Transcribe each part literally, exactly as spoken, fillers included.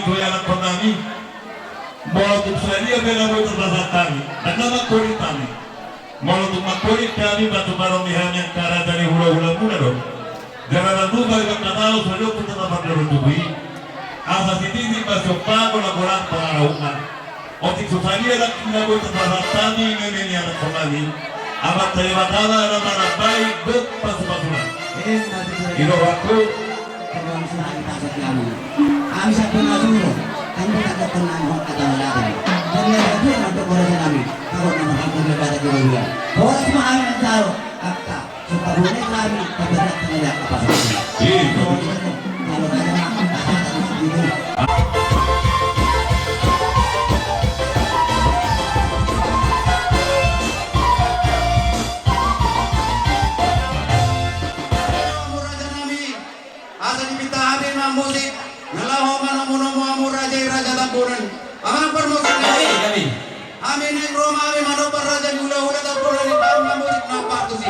Anakkonnami, molo tung sadia pe na boi tarpasahat hami, ndang na mangkorit hami. Molo tung mangkorit hami, patuparon ni hami angka raja ni hulahulamuna do. Jala na tupa i angka tao so diompung tata pardaron tubu i. Asa sititi ma siompa, golang-golang pangarahutna. Otik so sadia nangkin na boi tarpasahat hami meme ni anakkonnami, Amanta Debata ma na manambai dohot pasupasuna. I do rohangku. Hami sampe na suro, hami tak ketemu hata walakan. Hami ada dua mandok boras nami. Kau nama hami ada di luar. Boras ma hami yang tahu. Angka. Suka boleh kami, tapi tak kena lihat apa saja. Iya. Kalau ada, kalau ada, gitu. Asa dipinta hami ma musik, na laho manamunomu hamu raja i raja Tampunan. Amang parmusik nami. Hami naeng ro ma hami manomba raja ni hulahula Tampunan i, baen ma musik na partusi.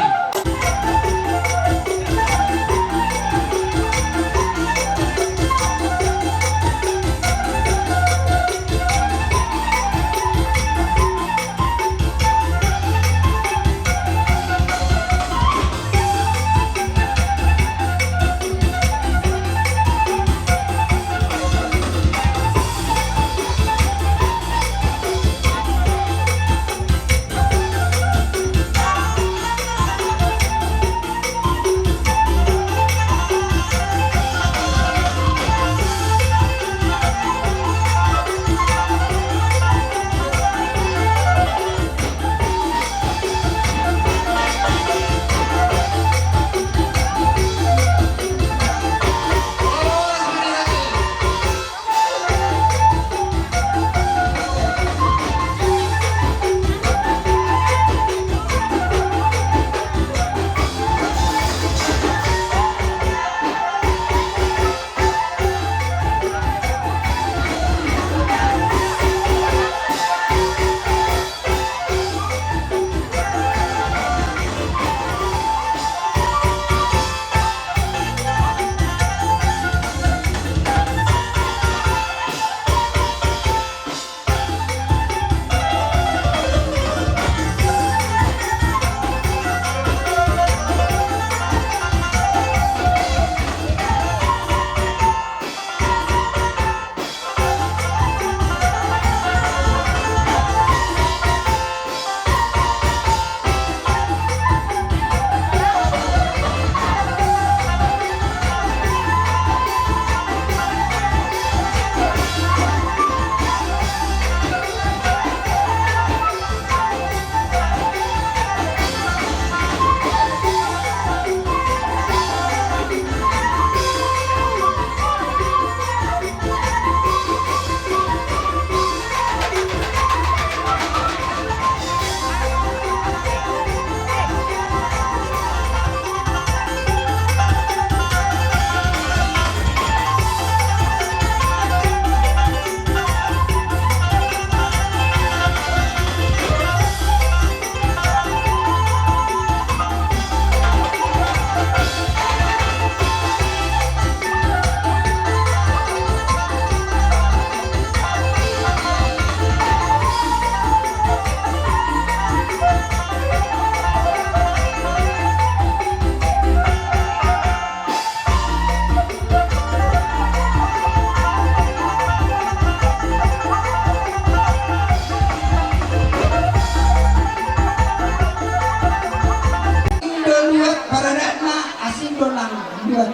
Indo lihat paradatna asing do nang lihat.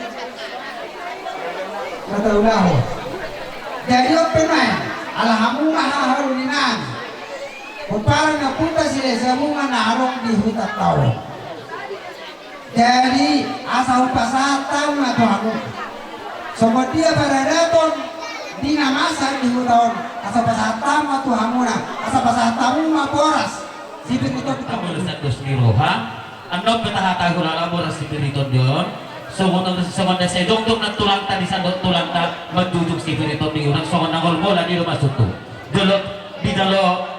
Mata ulaho. Jadi ope mai ala hamu ma haha uningan. Pomparan na puta silesa hamu ma na adong di huta tao. Jadi asa hupasahat hamu ma tu hamu. Songon dia paradaton di na masa di huta on, asa pasahat hamu ma tu hamuna, asa pasahat hamu ma boras sipir ni topi. Amol sados ni roha, annon pe tahatahon ala boras sipir ni topi on, songon, songon na sai jongjong na tulangta di sandok tulangta, manjujung sipir ni topi urang songon na ngolmola ni do maksudhu. Jolo, di jolo.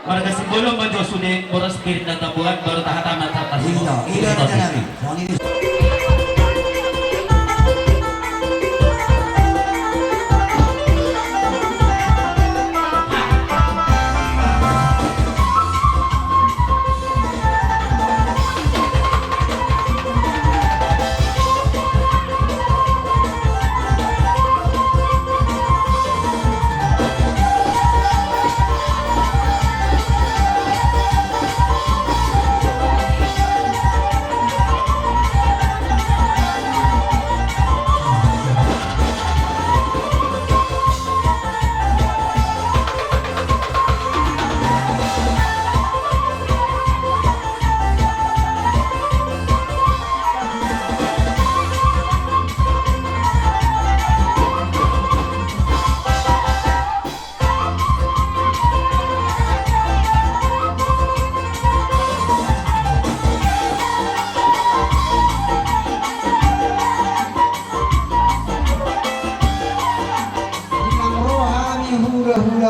Marga Simbolon ma jo sude boras pirit na taboan baru tahatahon ma tahatahon. Iya, iya, iya. Songon i. Songon i.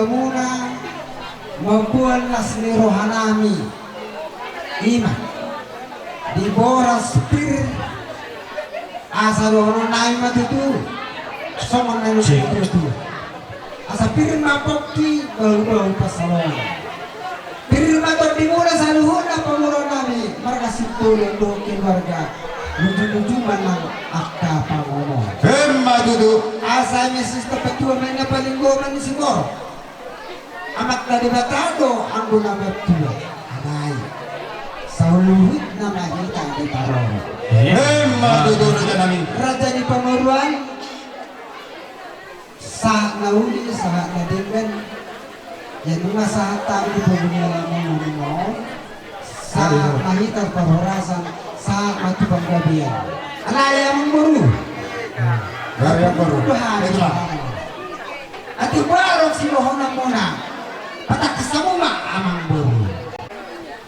Muna mamboan las ni rohanami, i ma di boras pir, asa dohononnami ma tutu songon na nidok ni natuatua. Asa pir ma pongki, bahulbahul pansalongan. Pir ma tondimuna saluhutna pamoruonnami marga Simbolon dohot keluarga, lujuluju ma nang angka pangomoan. Emma tutu. Asa eme sista petua ma i na paling gomang ni singorop. Amanta Debata do anggo na martua. Alai saluhutna ma hita diparorot. Emma tutu rajanami. Raja ni pamoruon. Sahat na uli, sahat na denggan. Ia nunga sahat hami di poguni alaman on. Sahat ma hita parhorasan, sahat ma tu panggabean. Alai amangboru. Alai amangboru. Atik barang sidohononmuna. Patangkas hamu ma amangboru.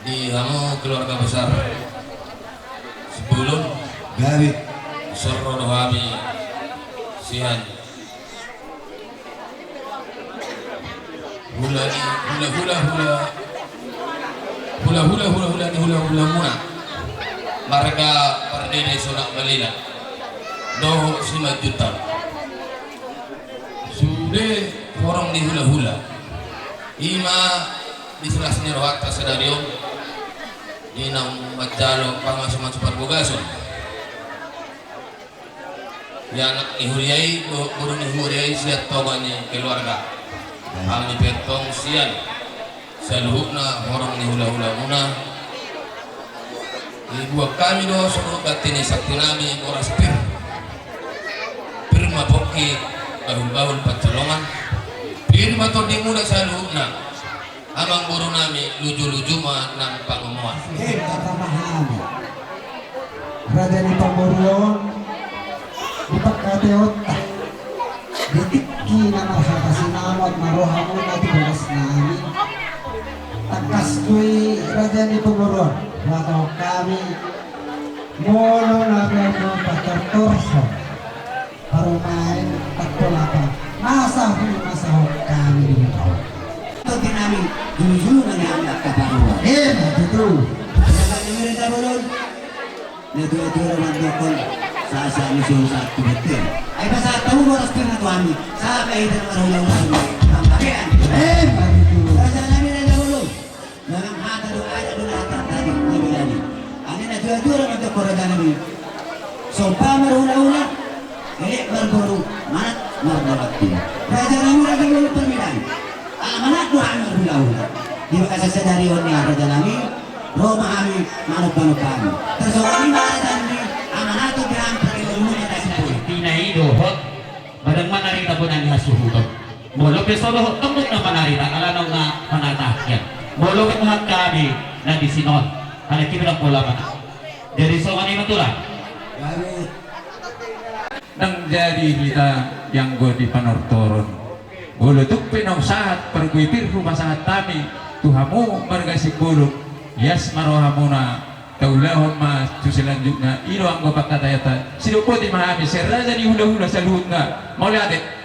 Di hamu keluarga besar Simbolon. Gabe. Soro do hami sian hula ni hula-hula, hula, hula-hula, hula-hula ni hula-hulamuna. Marga Pardede Sonak Balela dohot Simanjuntak. Sude horong ni hula-hula. I ma di las ni rohanta sadari on. Di naung manjalo pangasuman suparbogason. Ia anak ni huria i, bo-, boru ni huria i sian tonga ni keluarga. Hami pe antong sian saluhutna horong ni hula-hulamuna. Dibuat hami do songon ganti ni sakti nami boras pir. Pir ma pongki, bahul-bahul pansalongan. Pir ma tondimuna saluhutna. Amangboru nami, lujuluju ma nang pangomoan. Emma tutu. Raja ni pamoruon, di pangkataionta, di tingki na marhata sinamot ma rohamuna tu boras nami. Tangkas do i raja ni pamoruon, huhatahon hami, molo na gabe patortorhon. Parumaen, takkolapa, masa hulu masa hot hami di hita on. Tonggi nami, julu-julu nami angka parumaen. Emma tutu. Raja nami Raja Bolon. Natuatua do mandokkon, sahat-sahat ni solu sahat tu bontean. Ai pasahat hamu boras pir na tu hami. Sahat ma hita na marhula-hula. Panggabean. Emma tutu. Raja nami Raja Bolon. Memang hata do adat do na hata tadi, na bilani. Anggo natuatua do mandokkon raja nami. Somba marhula-hula, elek marboru, manat mardalan. Raja nami Raja Bolon Parmilion. Ala manat do hami marhula-hula. Di bagasan sadari on nian raja nami, ro ma hami manomba-nomba hami. Tarsongon i ma raja nami, ala manat do hami marhula-hula. Tina i dohot, badan manarita bona ni hasuhuton. Molo pe so dohot tongtong na manarita, ala naung na manarita hian. Molo pe nuaeng hami na disi on, ala hita na pola ma. Jadi songon i ma tulang. Ndang jadi hita anggo di panortoron. Molo tung pe naung sahat pargui pir hupasahat hami tu hamu marga Simbolon, ias ma rohamuna, taulahon ma tu selanjutna. I do anggo pangkataionta. Sidok boti ma hami sian raja ni hula-hula saluhutna. Mauliate.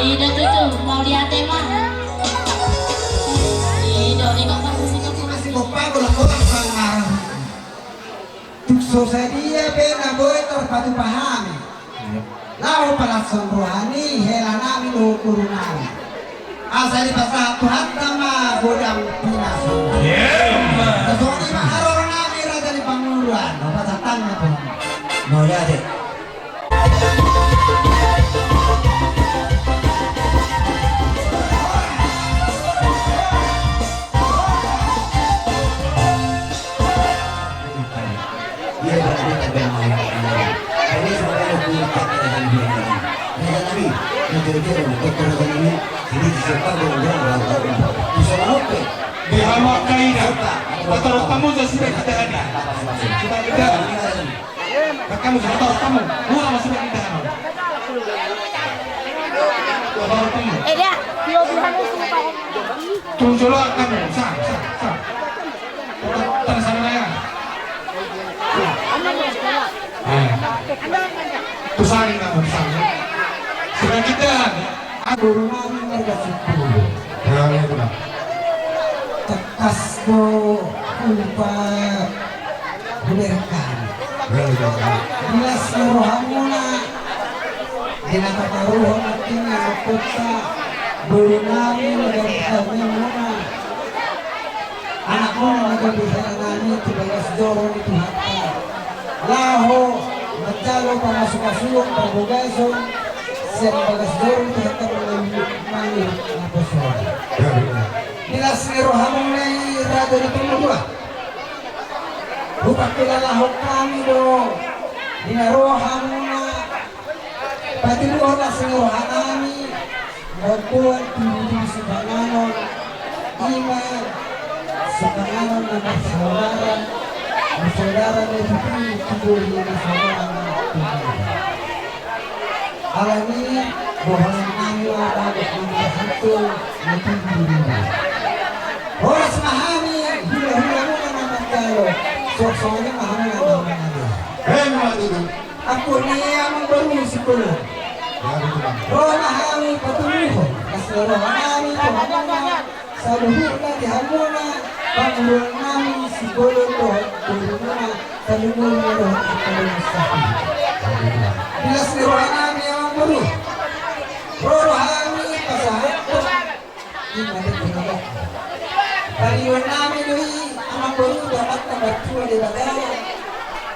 Ida tutu, Mauliate ma. Ida, ida, bagus itu. Masih bopa, bola kotak, Bang. Tung so sadia pe na boi tarpatupa hami. Laho palashon roha ni hela nami dohot boru nami. Asa dipasahat Tuhanta ma godang pinasuna. Songon i ma haroro nami raja ni panguruan. Pasahat ma, Tuhan. Mauliate. Di hamu angka ina, patorop hamu jo sude hita hami. Sude hita hami. Angka hamu jo patorop hamu. Ua ma sude hita hami. Patorop hamu. Tung jolo angka hamu. Sa, sa, sa. Tara sana ya. Eh. Tu sari na, tu sari. Sudah kita. Boru nami marga Sipulu. Ya, ya, benar. Tangkas do hupa huberkan. Ya, ya, ya. Di las ni rohamuna. Di na tataruhon nangkin na mangkota. Boru nami na gabe hami muna. Anakmuna na gabe hela nami tu bagas joro ni Tuhanta. Laho manjalo pamasumasuon parbagason sian bagas joro ni Tuhanta mangalusi na poso. Di las ni rohamuna i raja ni panguruan. Hupangkilalahon hami do di na ro hamuna. Patimbulhon las ni roha nami, mamboan tudutudu sipanganon, ima sipanganon na marsaudara, marsaudara na tutu, tutu na saudara na tutu. Alani, bohongan nami ma bagas na marhanto, na tutu. Horas ma hami, hulahula muna na manjalo, suang songon i ma hami na manjalo. Emma tutu. Ampun ni amang boru Sipulu. Ro ma hami patuduhon las ni roha nami tu hamuna, saluhutna di hamuna, panguruan nami Sipulu dohot borumuna, saluhutna dohot angka dongan sahuta. Di las ni roha nami amang boru. Ro do hami pasahathon. Ima do pinaboa. Pangidoan nami do i, amang boru, tu Amanta Martua Debata.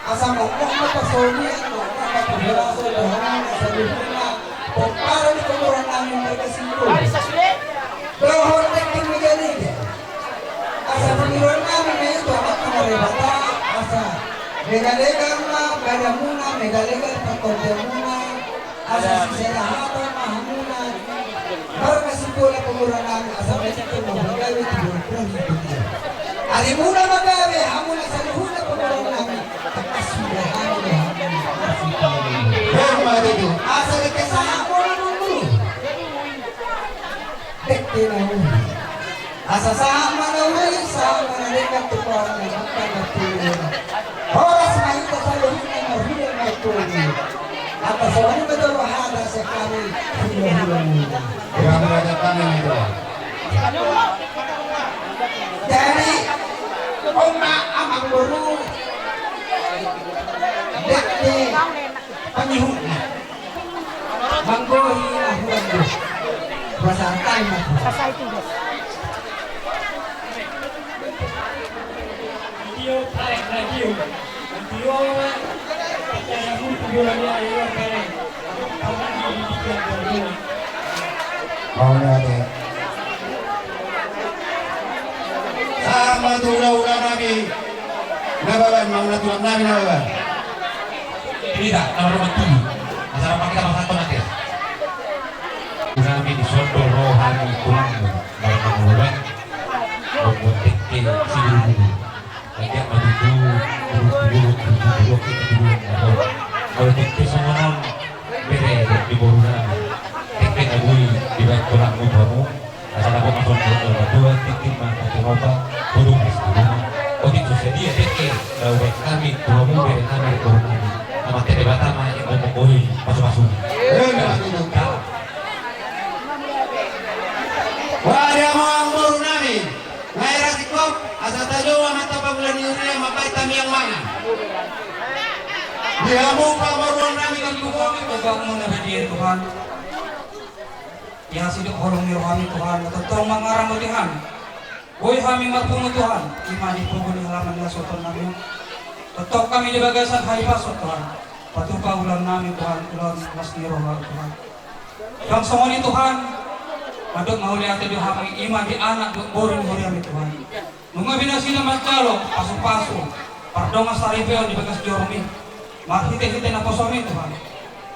Asa mokmok ma parsaulian, mokmok ma parhorasan, dohonon, asa dohot ma pomparan ni pamoruon nami marga Sipulu. Dohot dengke ni Megalega. Asa pangidoan nami ma i tu Amanta Debata, asa megalega ma badanmuna, megalega partondianmuna. Asa sisada hata ma hamuna, marga Sipulu pamoruon nami, asa maido ma gabe tu boru ni Sipulu. Arimuna ma gabe, hamuna saluhutna pamoruon nami, tangkas huida hami do hamuna. Emma tutu. Asa dengke sahat ma na uli. Dengke na uli. Asa sahat ma na uli, sahat ma na denggan tu pamoruon nami. Ho, Jadi, on ma amangboru, dek de pangihutna. Manggohi ahuan do. Pasahat hami ma. Mauliate. Sahat ma tu hulahula nami Nababan, mauliate tu hulahula nami Nababan. Hita na marhobas tubu. Asa na pasahathon ate. Nami di son do ro hami tulangmu, marhobas. Molo tingki si bulu-bulu. Anggiat ma tutu, bulu-bulu, bulu-bulu, bulu-bulu. Molo tingki songon on, bere di boru nami. Tingki na boi dibaen tulangmu tu hamu. Asa na boi ma songon on, dua tingki ma tingki roba, bodong di si bulu-bulu. Otik so sadia tingki na hubaen hami tu hamu, bere nami, boru nami. Amanta Debata ma ingkon manggohi pasu-pasu. Wah, dia mau boru nami. Ngai rasingkop, asa tajou amanta pangula ni huria mambahen tangiang mangan. Di hamu pamoruon nami di tubuh. Totomu na badia Tuhan. Ia sidok holong ni rohami Tuhan, tongtong mangaramoti hami. Boi hami marpungu Tuhan, ima di pogu ni halaman na soton nami. Tongtong hami di bagasan hahipason Tuhan. Patupa ulaon nami Tuhan, ulaon las ni roha Tuhan. Suang songon i Tuhan, mandok mauliate do hami ima di anak dohot boru ni huriami Tuhan. Nunga be nasida manjalo pasu-pasu, pardongan saripeon di bagas joromi, marhite-hite naposomi Tuhan.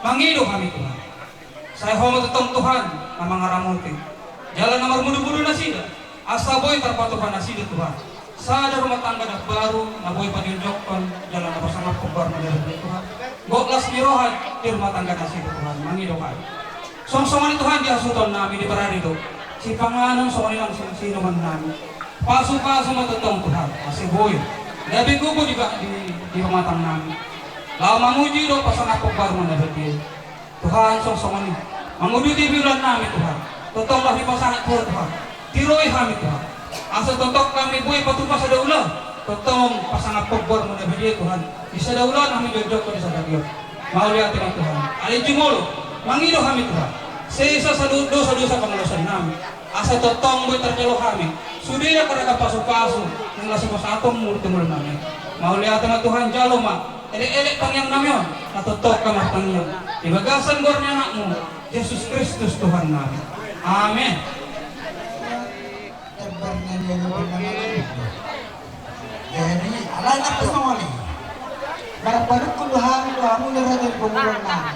Mangido hami Tuhan. Sai Ho ma tongtong Tuhan, na mangaramoti. Jala na marmudu-mudu nasida. Asa boi tarpatupa nasida Tuhan. Sada rumah tangga na baru, na boi pajonjokhon, jala na pasangaphon goar na badia Tuhan. Gok las ni roha di rumah tangga nasida Tuhan, mangido hami. Suang songon i Tuhan di hasuhuton nami di parari do. Sipanganon songon i nang sian siinoman nami. Pasu-pasu ma tongtong Tuhan, asa boi. Gabe gogo di, di, di pamatang nami. Laho mamuji do pasangaphon goar na badia. Tuhan, suang songon i. Manguduti be ulaon nami, Tuhan. Tongtong laho dipasahat Ho, Tuhan. Tiroi hami, Tuhan. Asa tongtong hami boi patupa sada ulaon. Tongtong pasangaphon goar na badia, Tuhan. Di sada ulaon hami jongjong Ho di sada ulaon. Mauliate ma, Tuhan. Alai jumolo. Mangido hami, Tuhan. Sesa sada dosa-dosa pangalaosion nami. Asa tongtong boi tarjalo hami. Sude angka ragam pasu-pasu. Nang las pasahatonmu tu ngolu nami. Mauliate ma, Tuhan, jalo ma. Elek-elek tangiang nami on, na tongtong hami martangiang di bagasan goar ni Anakmu, Jesus Kristus Tuhan nami. Amen. Jadi, alai na songon i. Marpanungkun do hami tu hamu na raja ni pamoruon nami.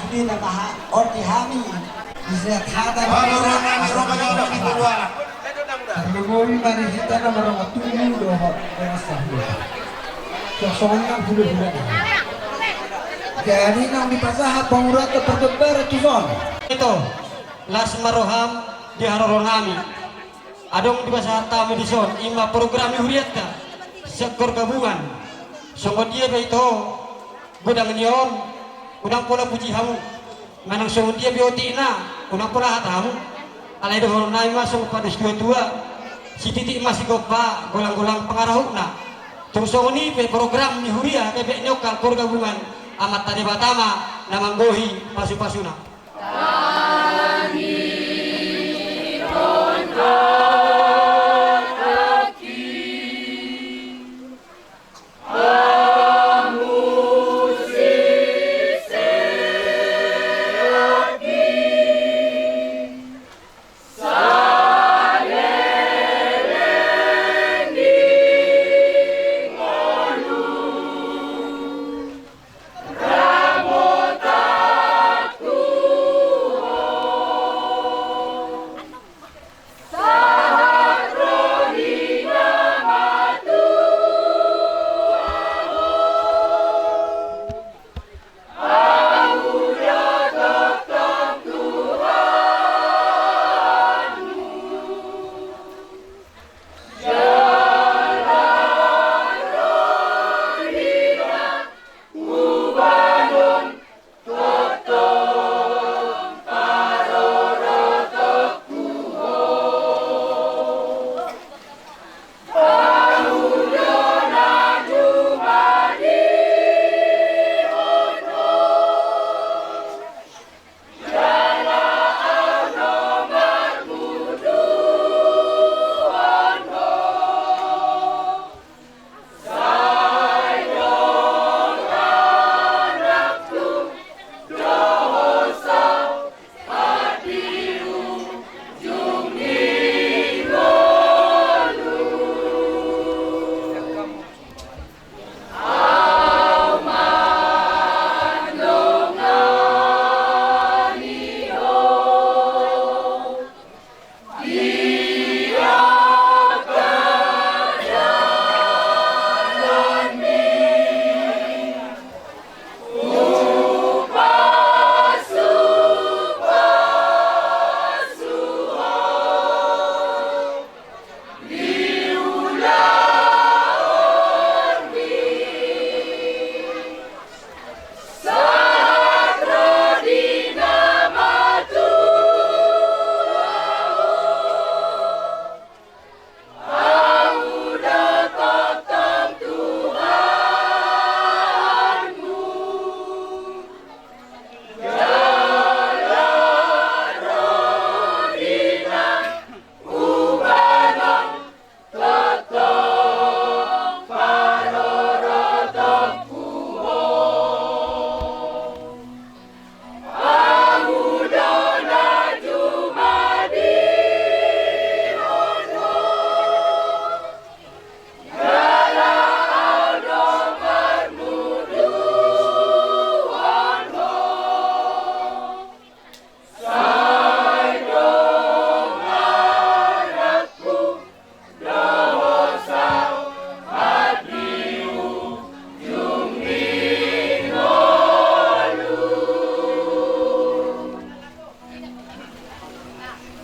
Sude na maha on di hami. Di siat hata. Pamoruon nami, roha ni pamoruon. Tarlumobi ma di hita na marhobas tubu dohot dongan sahuta. Suang songon i nang hula-hula. Jadi nang dipasahat pamoruonta parjambaran tu son. Ito, las ma roham di haroro nami. Adong dipasahat hami di son, ima program ni hurianta. Sektor gabungan. Songon dia pe ito, godang ni on, godang pola puji hamu. Manang songon dia pe otikna, unang pola hata hamu. Alai dohonon nami ma songon pados tua-tua, sititik ma sigompa, golang-golang pangarahutna. Tung songon i pe program ni huria, bebek ni ongkal, pargabungan, Amanta Debata ma na manggohi pasu-pasuna.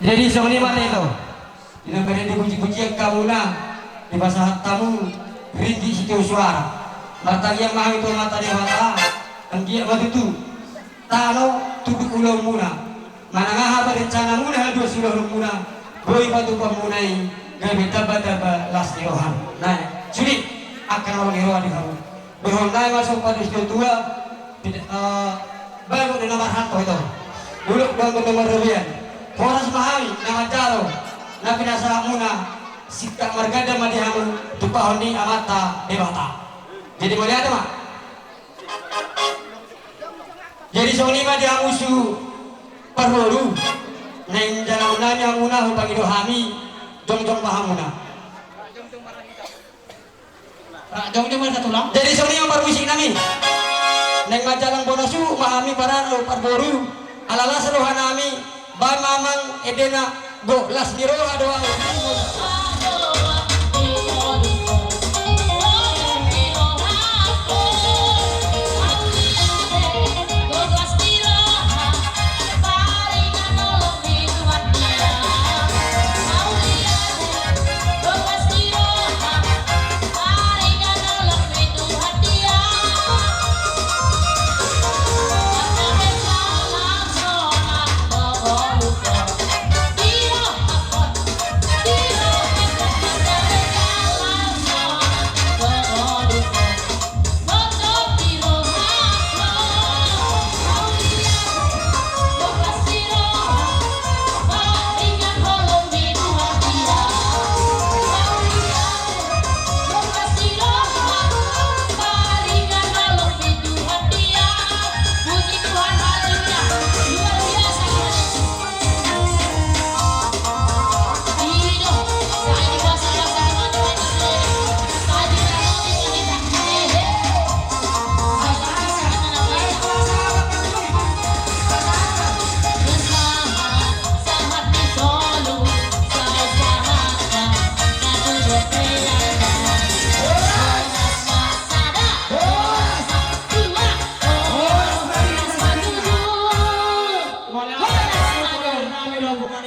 Jadi songon i ma ito. Di na bereng di puji-pujian hamuna, dipasahat hamu ringgit sitio suara. Martangiang ma hami tu Amanta Debata, anggiat ma tutu tano tunduk ulaonmuna, manang aha pe rencanamuna, haluaon siulaonmuna, boi patupaonmuna i gabe tamba-tamba las ni roha. Nah, sude angka na holong ni roha di hamu. Dohononnami ma songon panuas ni tua, pid-, eh, bagot do na marhalto ito. Dolok do anggo na marrobean. Horas ma hami na manjalo na pinasahatmuna, singkat marganda ma di hamu, tumpahon ni Amanta Debata. Jadi mauliate ma. Jadi songon i ma di hamu suhut parboru, naeng jaloonnami hamuna, hupangido hami, jongjong ma hamuna. Ra jongjong ma hita tulang. Jadi songon i ma parmusiknami. Naeng manjalang bona suhut ma hami, parboru, ala las rohanami, baen ma amang endena, gok las ni roha do au.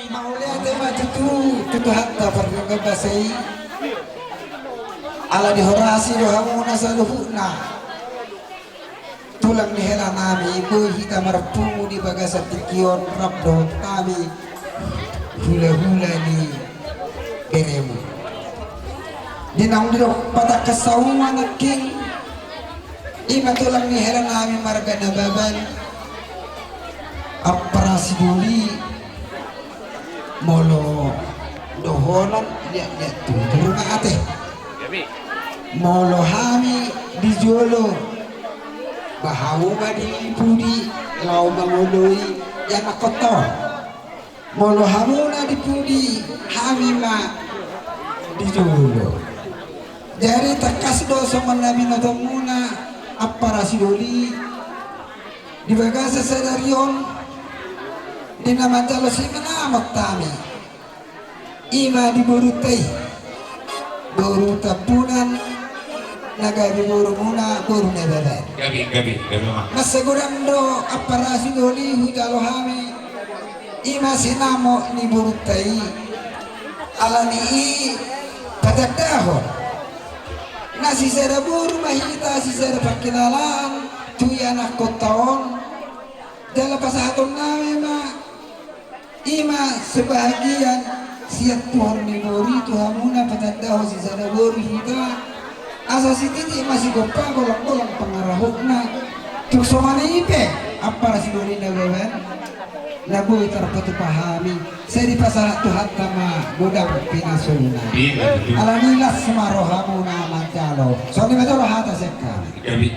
Mauliate ma tutu tu Tuhanta pardenggan basa i. Ala dihorasi do hamuna saluhutna tulang ni helanami, boi hita marpungu di bagasan tingki on rap dohot hami hulahula ni beremu. Di naung didok patangkas hamu ma nangkin, i ma tulang ni helanami marga Nababan, Ampara Sidoli, molo dohonon liat-liat tutu ma ate. Molo hami di jolo, ba hamu ma di pudi laho mangoloi ianakhonta on. Molo hamuna di pudi, hami ma di jolo. Jadi tangkas do songon na binotomuna, Ampara Sidoli, di bagasan sadari on, di na manjalo simanamot hami, i ma di borunta i, boru Tambunan, na gabe borumuna boru Nababan. Gabe, gabe, gabe ma. Mansai godang do Ampara Sidoli hujalo hami, i ma sinamot ni borunta i. Ala ni i patandahon na sisada boru ma hita, sisada pangkilalaan tu ianakhonta on. Jala pasahatonnami ma i ma sebahagian sian tuhor ni boru i tu hamuna, patandahon sisada boru hita. Asa sititi ma sigompa, golanggolang pangarahutna. Tung songon i pe Ampara Sidoli Nababan, na boi tarpatupa hami, sai dipasahat Tuhanta ma godang pinasuna. Iya, betul. Ala ni i las ma rohamuna manjalo. Songon i ma jolo hata sian hami. Iya, bi.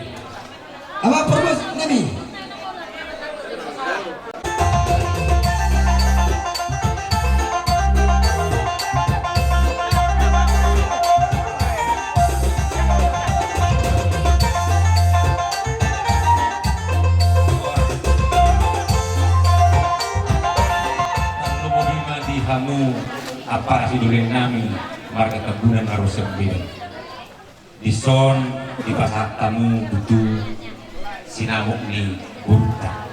Amang parmusik nami. Tarlumobi ma di hamu Ampara Sidoli nami marga Tambunan Arusembilan. Dison dipasahat hamu tutu sinamot ni borunta.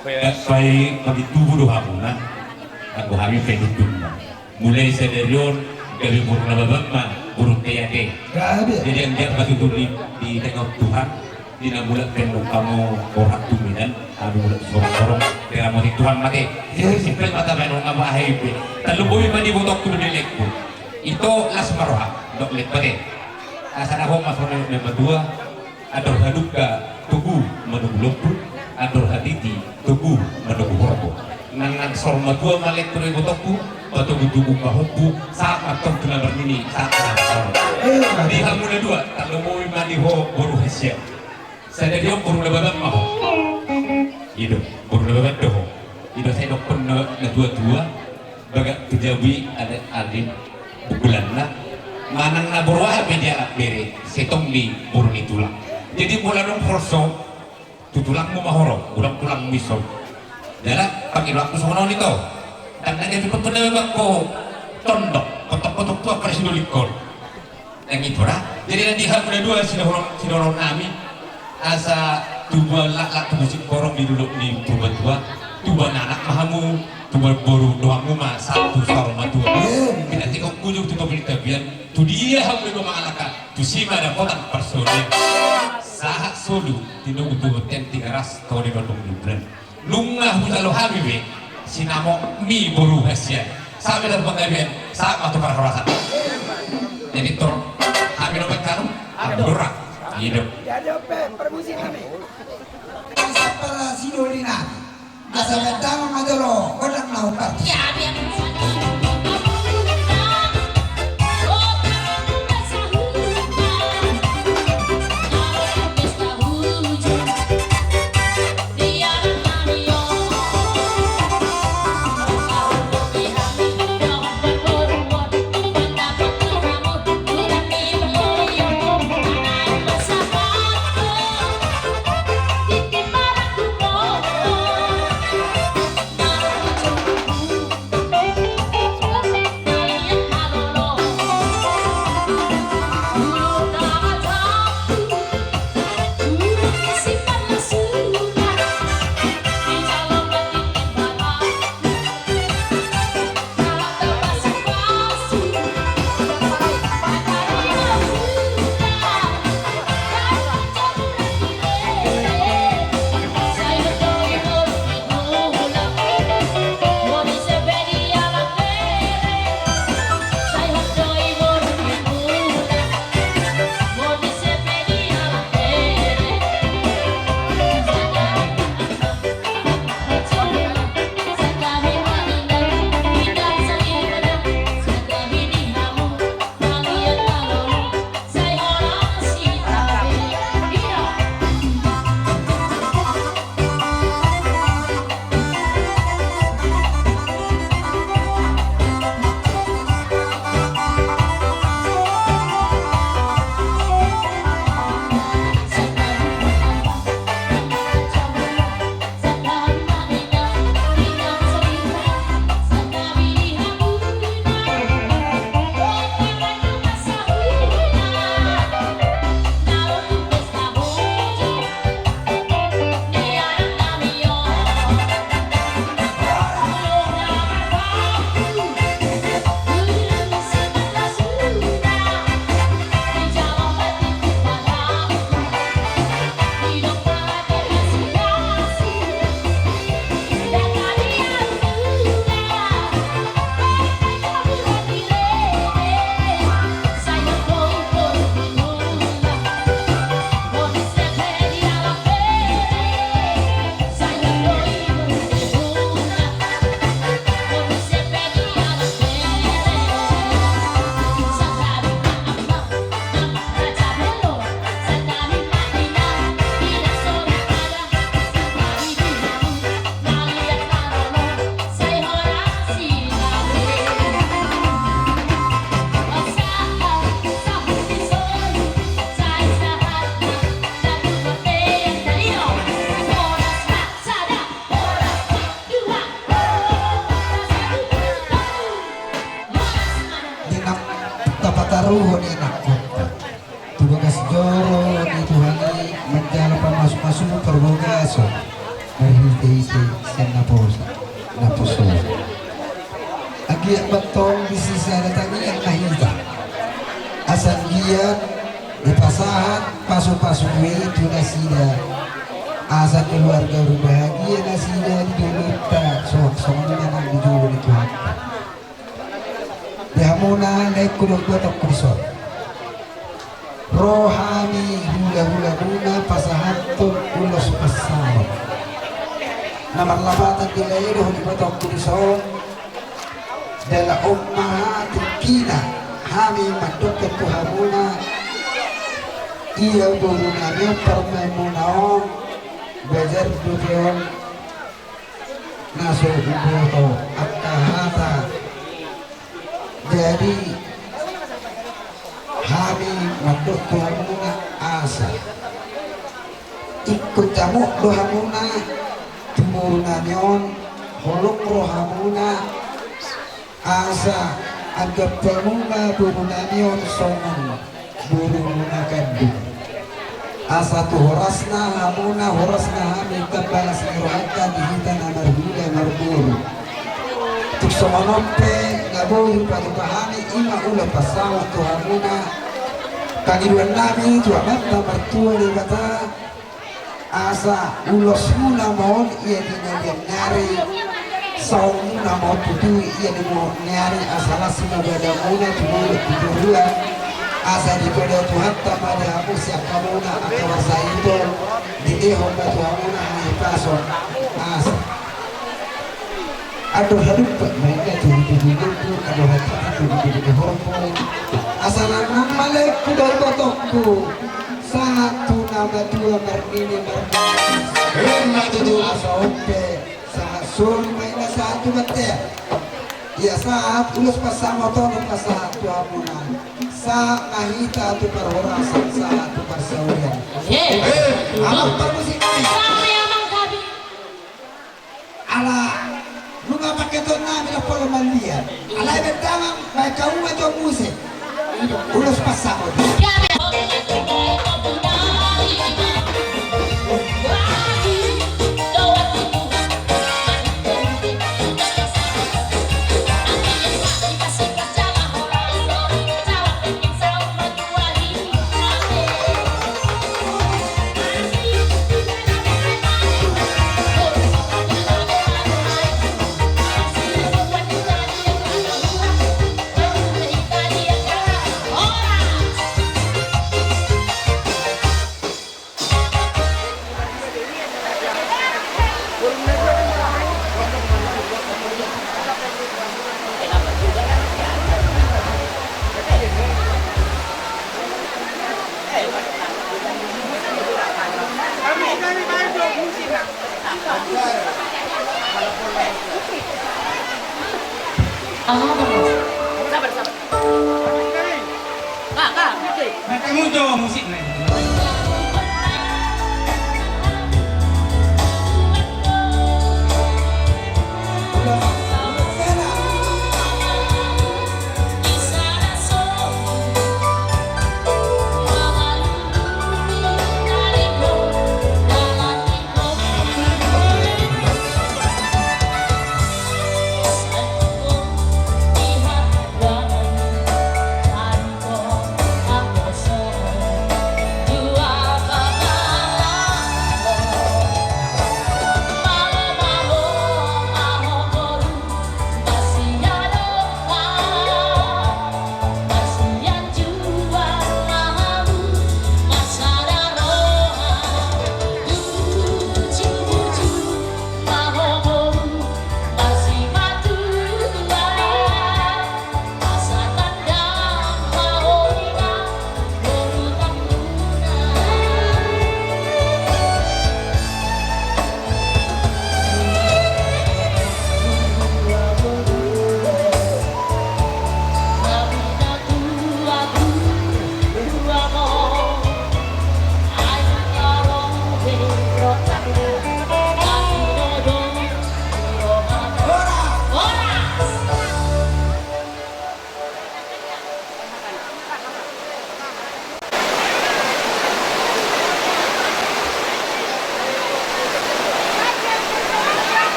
Pe, pe, pagi tubu do hamuna. Anggo hami pe dundun ma. Mulai sadari on gabe boru Nababan ma borunta i ate. Gabe. Jadi anggiat ma tutu di, di tengah Tuhan, di na mulak pe nunga hamu borhat tu Medan, hami mulak sorong-sorong, diramoti Tuhan ma ate. Iya. Simpel ma tabaen on, nga aha i pe. Tarlumobi ma di ibotongku dohot lelengku. Ito las ma roha, dok leleng ate. Asa na hot ma songon na matua. Andor hadungka togu manogu lombu, andor hatiti togu manogu horbo. Nang, nang saur matua ma lelengku dohot ibotongku, patogu-togu ma hompu, sahat ma tong tu na marnini, sahat ma tong. Eh, di hamu na dua, tarlumobi ma di ho boru hasian. Sadari on boru Nababan ma ho. I do, boru Nababan do ho. I do sai dokkon na, na tua-tua. Bagak tu jabu i ada, ada bulanna. Manang na boru aha pe dialap bere, sai tong di boru ni tulang. Jadi molo adong holso, tu tulangmu ma ho ro, unang tulangmu ison. Jala pangidoanku songon on ito. Tanda gabe pepena memang ho tondok, kotok-kotok tu angka na sidolikkon. Nang ito ra. Jadi na di hamu na dua sidohonon, sidohonon nami. Asa tubuan laklak tubu singkoru di dolok ni Purbatua, tubuan anak ma hamu, tubuan boru dohot hamu ma sahat tu saur matua. Amin. Pinantikhon hujur tu topi ni tapian, tu dia hamu do mangalangka, tusi ma dapotan parsaulian. Sahat solu, tinogu tu bontean Tigaras, tao di Bandung Gibran. Nunga hujalo hami be sinamotmi boru hasian. Sahat be tu panggabean, sahat ma tu parhorasan. Jadi tor, hami do baen hami, hami do ra. I do. Jadi on pe, permisi nami. Asa pala sidoli nami. Asa baen damang ma jolo, godang na umpar. Di na tapataruhon inangkonta tu bagas joro ni Tuhan i manjalo pamasumasuon parbagason marhitehite sian naposo, naposo. Ia betul di sisa datang ia mahita. Asa dia dipasahat pasu-pasu i tu nasida. Asa keluarga berbahagia nasida di dunia ta, so, songon na di jolo ni Tuhan. Di hamuna na ingkon hudok tu son. Ro hami hula-hula muna pasahathon ulos pansamot. Na marlapatan di lae do hudok tu son. Jala on ma tingkina hami mandok tu hamuna. Ia boru nami on, parumaen muna on, bajar dope on. Na so huboto angka hata. Jadi hami mandok tu hamuna asa ingkon jamuk do hamuna tu boru nami on, holong rohamuna. Asa anggap hamu ma boru nami on songon boru muna gandum. Asa tu horasna hamuna, horasna hami, ingkon balas ni rohanta di hita na marhula marboru. Tung songon on pe na boi hupatupa hami, i ma ulos pansamot tu hamuna. Pangidoan nami tu Amanta Martua Debata, asa ulosmuna ma on ia di na liat ni ari, saormuna ma on tutu ia di mohop ni ari, asa las ma badanmuna tu dolok tu toruan, asa dipoda Tuhanta ma di hamu sian hamuna angka marsahiton, dilehon ma tu hamuna hahipason. Asa Andor hadumpet ma inna tu hutubunganku, andor hatiti tu hutubungan horbo. Asa nang nang ma laengku dohot ibotongku, sahat tu na matua marnini marnono. Emma tutu. Asa on pe sahat solu ma inna sahat tu bontean. Ia sahat ulos pansamot on pasahat tu hamuna. Sahat ma hita tu parhorasan, sahat tu parsaulian. Eh. Amang parmusik nami. Kami amang kami. Ala nunga pangketon nami na pola malian. Alai bendangan baen hamu ma jo muse. Ulos pansamot. Sabar, sabar. Kak, kak, oke. Mata muda musik nih.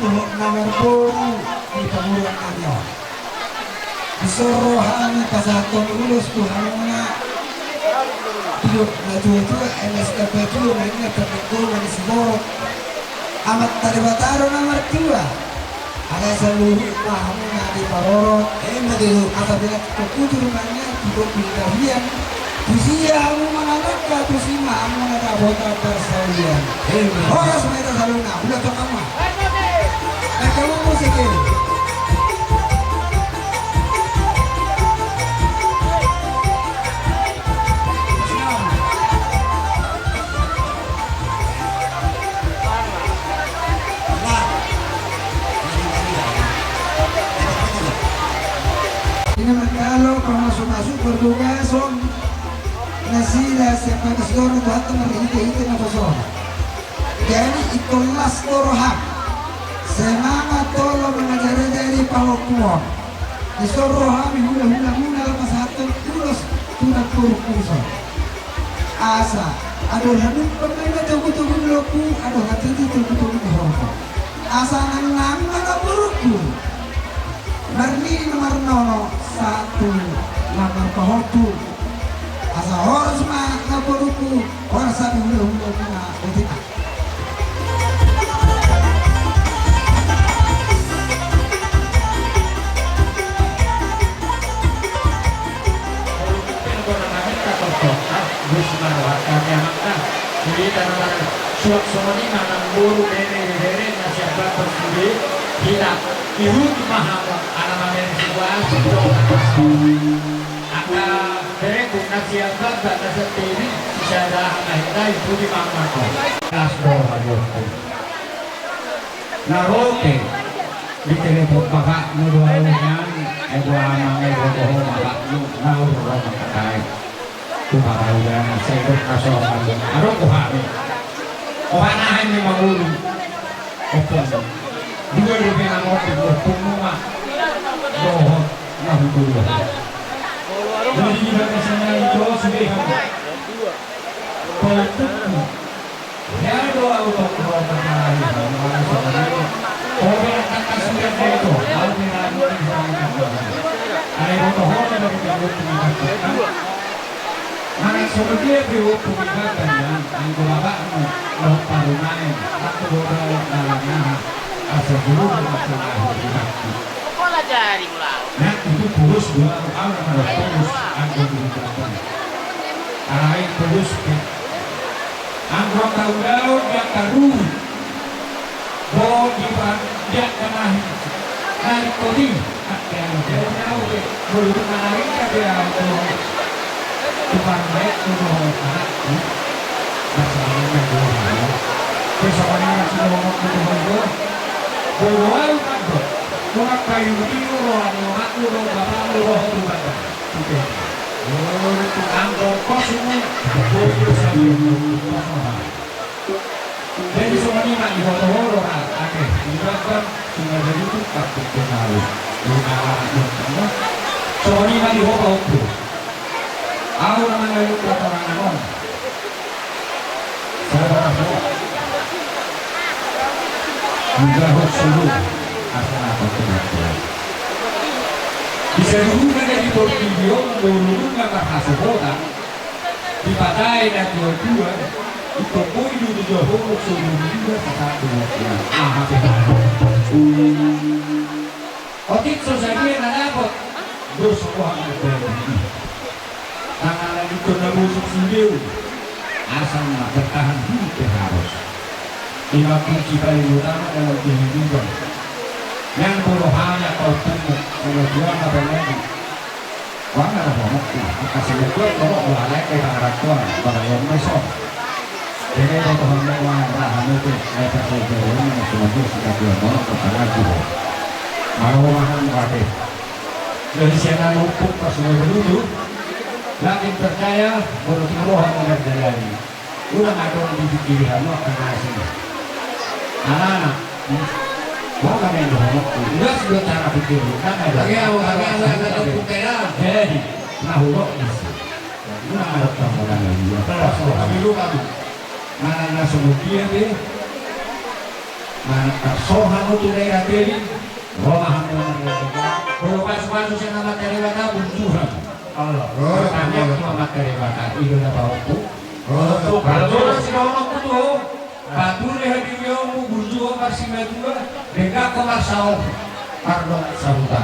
Dohot na marboru di pamoruon nami on. Dison ro hami pasahathon ulos tu hamuna. Didok na tuatua, emes na tuatua, na ninna pardenggo ma ni siborok. Amanta Debata do na martua. Alai saluhut ma hamuna diparorot. Ima tutu. Asa pinantikhon utur ma nian, didok pintahian. Tusi hamu mangalangka, tusi ma hamu na dapotan parsaulian. Ima. Horas ma hita saluhutna, ulaon tongtong ma. Ima mangalo pamasumasu pardogason nasida sian bagas joro Tuhanta marhitehite naposo on. Jadi ingkon las do roham. Semangat tolo mangajariajari pahompu on. Dison ro hami hulahulamuna laho pasahathon ulos tu namboru dison. Asa adong hadumpang ma i na togutogu ni lombu, adong hatiti togutogu ni horbo. Asa nangnang ma namborungku marnini na marnono sahat tu na marpahompu. Asa horas ma namborungku, horas hami hulahulamuna, botima. Suang songon i ma namboru, bere, bere na sian Batam sude, hita ihuti ma hamu ala mamere situasi. Angka bereku na sian Batam na sian Tebing, sisada hata hita ihuti ma hamu. Las do hadiorku. Na ro pe ditelepon bapakmu do au nian, ebo amang, ebo toho bapakmu, na ro mangkatai. Tu paraudanan, sai dok na so hami. Adong do hami. Oha nahen ni mangolu. Ompung. Dua dope na mote, ompungmu ma. Dohot na hutulu. Jadi di bagasan na ito sude hami. Pahompu. Hea do au tongtong marhaha, marhaha songon i. Ho pe na tangkas surat na ito, au pe na mungkin songon i. Alai boto ho do dari pahompu ni Batam. Manang songon dia pahompu ni Batam, anggo bapakmu dohot parumaen, anggo boto na langaha, asa jolo do marsalahi di bakti. Nang tutu pulus do au, au na mandok pulus, anggo di Batam. Alai pulus pe. Anggo tahu daun dia taruh. Bo di ba-, dia kanahi. Nari kodi. Ate anu dia tahu de. Bulu tu kanari ka dia tu. Tukang baik tu dohot anakku. Masalah dia dohot. Dia sama dia masih dohot tu dohot. Bodo au kan do. Tukang kayu di dohot anakku dohot bapakmu dohot tu bapakmu. Anggo kosmu, boyo sabi. Jadi songon i ma dihotohot do ra, ate, di Batam, songon i ma dihotohot do. Songon i ma dihotohot do. Au na mangaluk laporan on. Sabar, Pak. Dijawab sulu. Asa apa tu, Pak? Bisa dulu kan jadi portibi on, dulu kan pas hasohotan. Dipatae na tuatua, ingkon boi do dijawab sulu, sasahat do. Aha pe baru. Otik so sadia na dapot. Dos roha marbagi. Tangan na dito na busuk sideu. Asal ma bertahan hidup pe harus. Ima kunci paling utama dalam kehidupan. Yang bodo hanya kau tunggu. Kalau Tuhan apa lagi? Wah, nggak ada banget. Kasih lihat gua kalau gua ada kayak tangan tuan. Barang yang mesok. Jadi kalau Tuhan mau wah, rahamu tuh. Saya pakai jarum, semua sih, tapi yang mau, pertama gua. Mau mahal, mau ada. Jadi siapa numpuk pas mau dulu. Lakin percaya, menurut roha mengerjakan. Unang adong di pikiri hamu angka na asing. Anak-anak. Wah, kan yang dohonokku. Udah sudah cara pikir. Kan ada. Oke, oke, oke, oke, oke. Jadi, nah, huruf bisa. Unang ada permodalan dia. Pas, pas, pas. Mana na semudia deh. Anak tarsohot hamu tu daerah Teli, ro ma hamu marlenggang. Molo pasupasu sian Amanta Debata, burju hamu. Allah. Ro, ro, ro. Tangihon tu Amanta Debata, i do na pahompuna. Ro, ro. Molo sidohononku tu ho, pature hadirionmu, burju ho marsimatua, denggan ho marsaor, mardongan sahuta.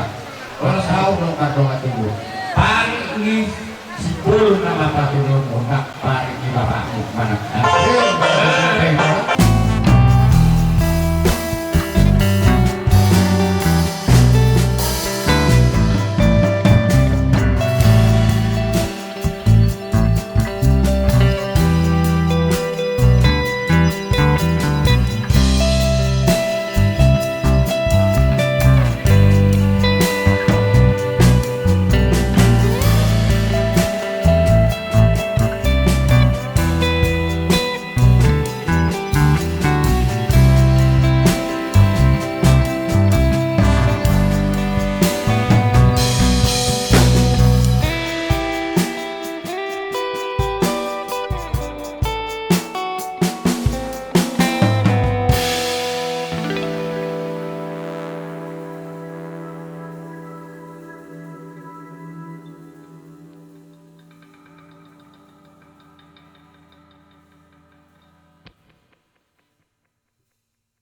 Molo saor do mardongan tubu. Parik ni Simbolon na mapatuduhon, nunga parik ni bapakmu manang.